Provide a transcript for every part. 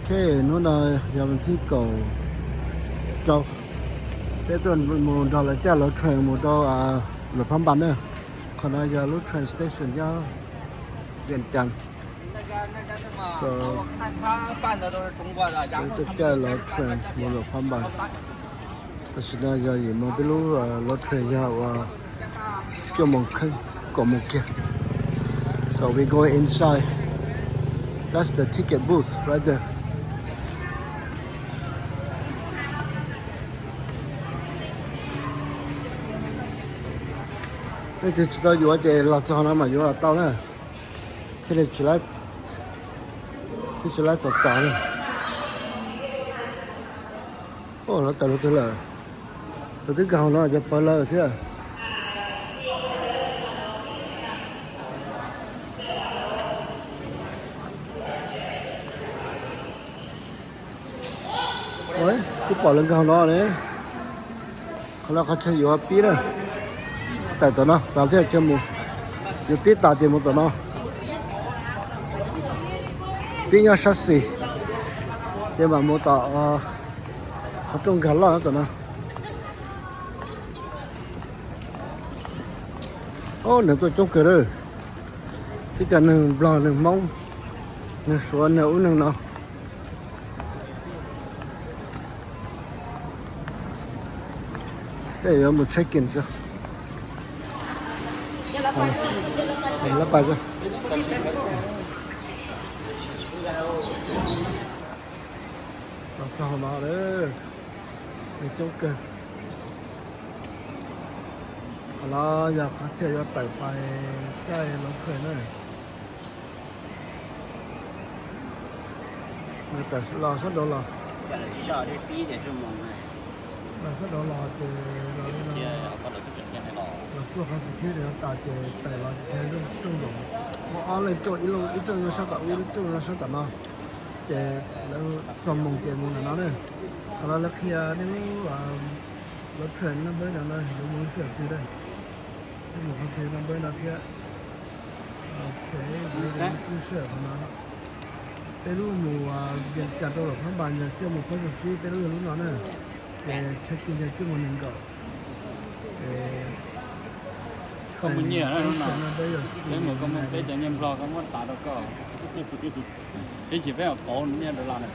Ok, hnub no yog vas thib kaum rau, peb tuaj mus nrog lawv caij lawv train mus rau Luam Phab Npas na. Qhov no yog lub train station nyob Vias Cas. So, peb tuaj caij lawv train mus Luam Phab Npas. Tam sim no yog yim moos, peb lub lawv train yog uas cuaj moos kheeb, kaum moos kiag. So we go inside. That's the ticket booth right there. Leej twg tsis tau yuav ces los txog no mas yuav los tau na. Thiaj li tsis, thiaj tsis laib txog tod li. Lawv tawm lawv twg lawm? Lawv twb nkag hauv no, cov pawg lawm thiab. Twb pom lawv nkag hauv no ne. Qhov no qhov chaw yuav pib na. Tawm tom no tas thiab chaw mus. Yuav pib tas ces mus tom no. Pib nyob sab xis, ces mam mus tom qhov rooj nkag loj tom no. Ob, neeg tuaj coob kawg lawm. Twb cov neeg Nplog, neeg Hmoob, neeg Suav, neeg ub neeg no. Tej yuav mus check in xwb. Lab pas xwb. Los txog no lawm, neeg coob kawg. Qhov no yog qhov chaw yuav tawm pais caij lawv train na. Nws tawm los sab nraud los, los sab nraud los ces los, los tuaj qhov security no tas ces tawm los ces rooj nkaus. Muaj ob leeg rooj, ib rooj nyob sab tom ub, ib rooj nyob sab tom no. Ces lawv txog moos ces mus ntawm no na. Qhov no lawv qhia nej lub, lawv train number no na, yuav mus lub sij hawm twg na. Peb mus qhov twg number no thiab. Ok, lub sij hawm qhov no, peb lub mus Vias Cas rau Luam Phab Npas yog cuaj moos plaub caug tsib, peb lub yog lub no na. Ces check in yog cuaj moos nees nkaum. Koj muaj nyiaj na, peb mus koj muab peb cov nyiaj Nplog koj muab tas rau koj. Ib chim peb mam pauv nyiaj dollar na.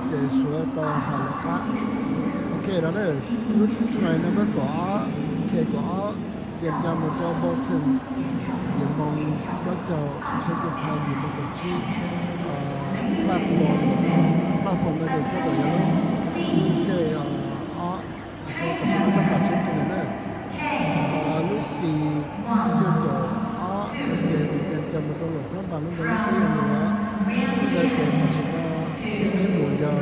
Ces Suav tau hais lawv qab. Ok, no na, lub train number kaum ob, K kaum ob, Vias Cas mus rau Bolton, yim moos plaub caug, check in time yim moos kaum tsib, platform, platform no ces txog tom yog lub, tej ob, tam sim no tab tom check in lawm na. Lub xis cuaj caum ob, ces Vias Cas mus rau Luam Phab Npas lub ntawd lub peb yuav mus lawm. Lub ntawd ces tam sim no peb mus yog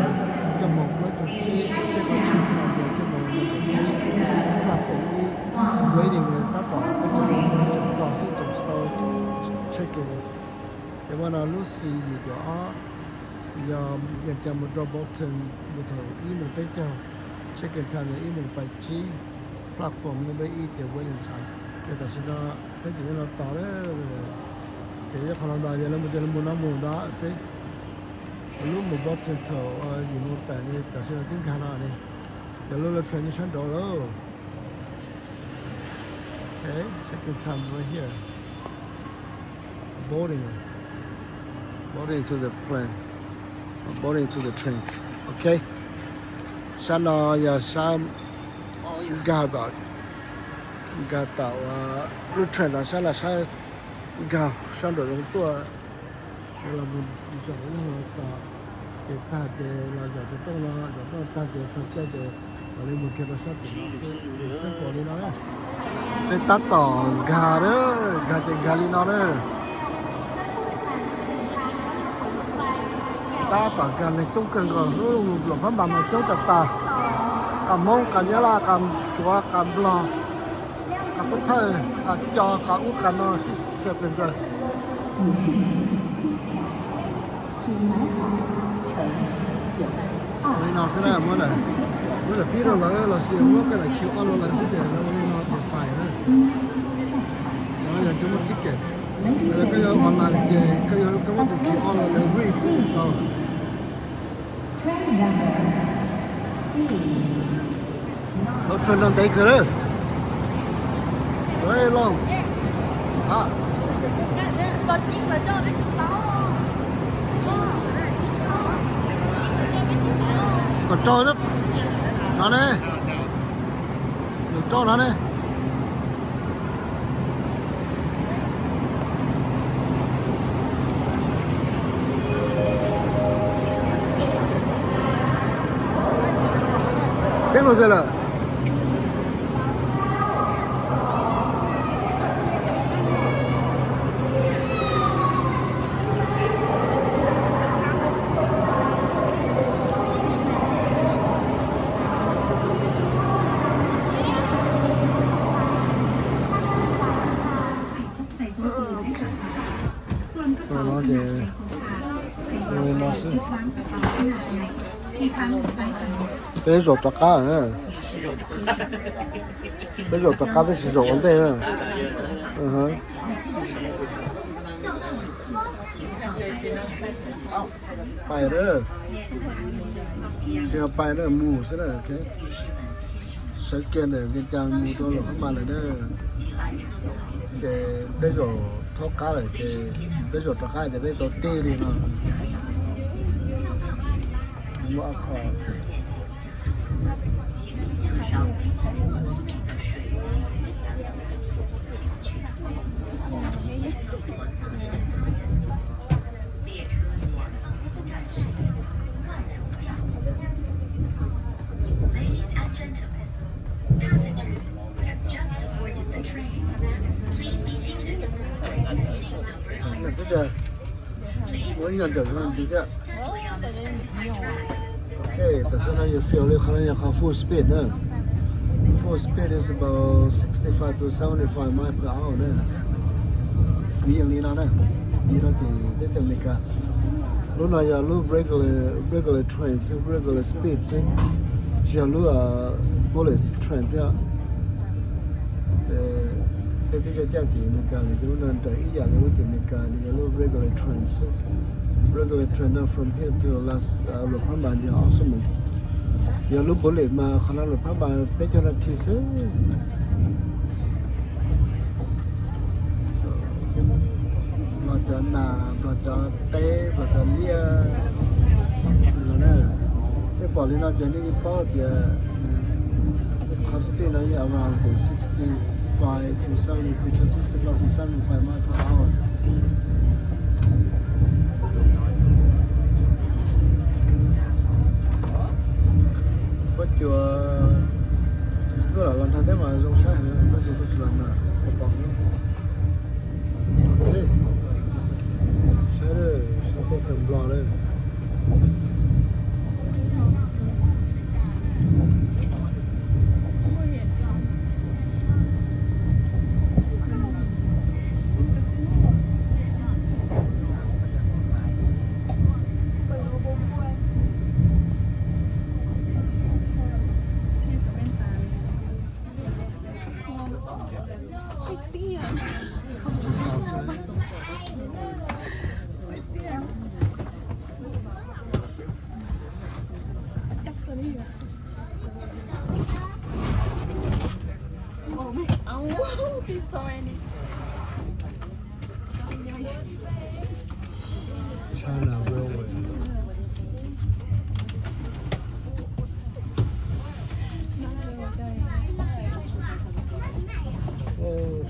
cuaj moos plaub caug tsib, tej qhov check in time yog cuaj moos nees nkaum tsib, platform ib, waiting tab tom peb tseem tos xwb, tseem tsis tau check in. Ces muaj no lub xis yim caum ob, yog Vias Cas mus rau Bolton mus thaum ib moos peb caug, check in time yog ib moos pais tsib, platform number ib ces waiting time. Ces tam sim no peb tseem yuav los tos lawm. Ces yog qhov no ntag, yog lawv mus ces lawv mus no mus ntag xwb. Lub mus Bolton thaum yim moos tawm li tam sim no twb nkag no li. Ces lub lawv train nyob sab nraud lawm. Okay, check in time right here. Boarding. Boarding to the plane. Boarding to the train. Ok. Sab no yog sab nkag tom, nkag tom lub train tom sab los sab nkag sab nraum zoov tuaj. Los mus zaum ib los tos ces tag ces los zaum tus rooj no, zaum rooj tag ces txog caij ces mam li mus kiag rau sab tim no xwb, xwb nkaus li no na. Peb tab tom nkag, nkag ces nkag li no na. Tab tom nkag, neeg coob kawg nkaus, hnub Luam Phab Npas mas coob tas tas. Qas Hmoob, qas Nyab Laj, qas Suav, qas Nplog, qas Pub Thawj, qas Co, qas ub qas no sib sawv pes ntxaws. Li no xwb na, muab lawm, muab lawm pib rau lawv los sis muab koj daim Q R rau lawv xwb ces lawv ua li no ces pais na. Yog tsis muaj ticket. Koj yog online ces koj yog koj muab tus kis o los lawv read tau. Lub train no ntev kawg lawm. Very long. Kom tso no ne. Kom tso no ne. Teb no tiag lawm. Peb zaum rov qab, peb zaum rov qab peb tsis zaum ua ntej na. Pais lawm, tsis yog pais na, mus xwb na. Sawv kiag ntawm Vias Cas mus rau Luam Phab Npas lawm na. Ces peb zaum thaub qab lawm ces peb zaum rov qab ces peb tau tig li no. Muaj ob qho. Ladies and gentlemen, passengers who have just boarded the train, please be seated so you can see number on your seat. Please remain seated steadily on the specified tracks. Ok, tam sim no yus field li qhov no yog qhov full speed na. Full speed is about sixty-five to seventy-five miles per hour na. Kwv yees li no na. Kwv yees li no ces teb chaws Amelikas. Lub no yog lub regular, regular train xwb, regular speed xwb, tsis yog lub bullet train thiab. Peb twb coj caj ces Amelikas nws twb lub no raws ib yam li lub tim Amelikas, nws yog lub regular train xwb. Regular train no from here to Luam Phab Npas yog ob xuab moos. Yog lub bullet mas qhov no Luam Phab Npas peb caug nas this xwb. Los cov nas, los cov teb, los cov liaj. Tej pom li no ces nej yeej paub tias qhov speed no yeej around sixty-five to seventy, between sixty-five to seventy-five miles per hour. Huab cua tuaj los los nrog teb mas zoo saib heev, tab sis kuj tsis los nag, pom pom. Saib, saib teb chaws Nplog lawm. China Railway.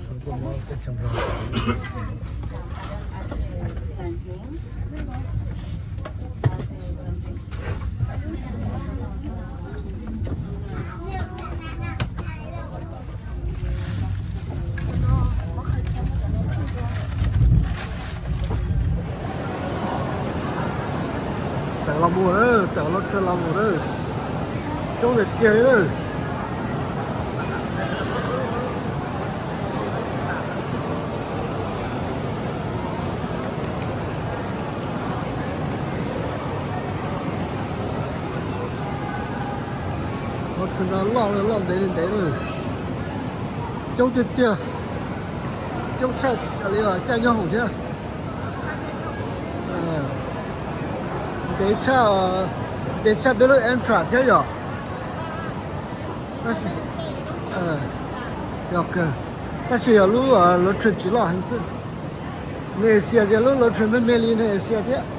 Suav tuaj muab teb chaws Nplog. Tawm los mus lawm, tawm los tshwm los mus lawm. Coob tiag tiag li lawm. Lub tshwm no loj, loj ntev li ntev na. Coob tiag tiag. Coob tshaj li caij nyob hoom thiab. Ntev tshaj, ntev tshaj peb lub entrance thiab yom. Tab sis, yog kawg, tab sis yog lub latrine tsis loj heev xwb. Neeg Asia tias lub latrine me me li neeg Asia thiab.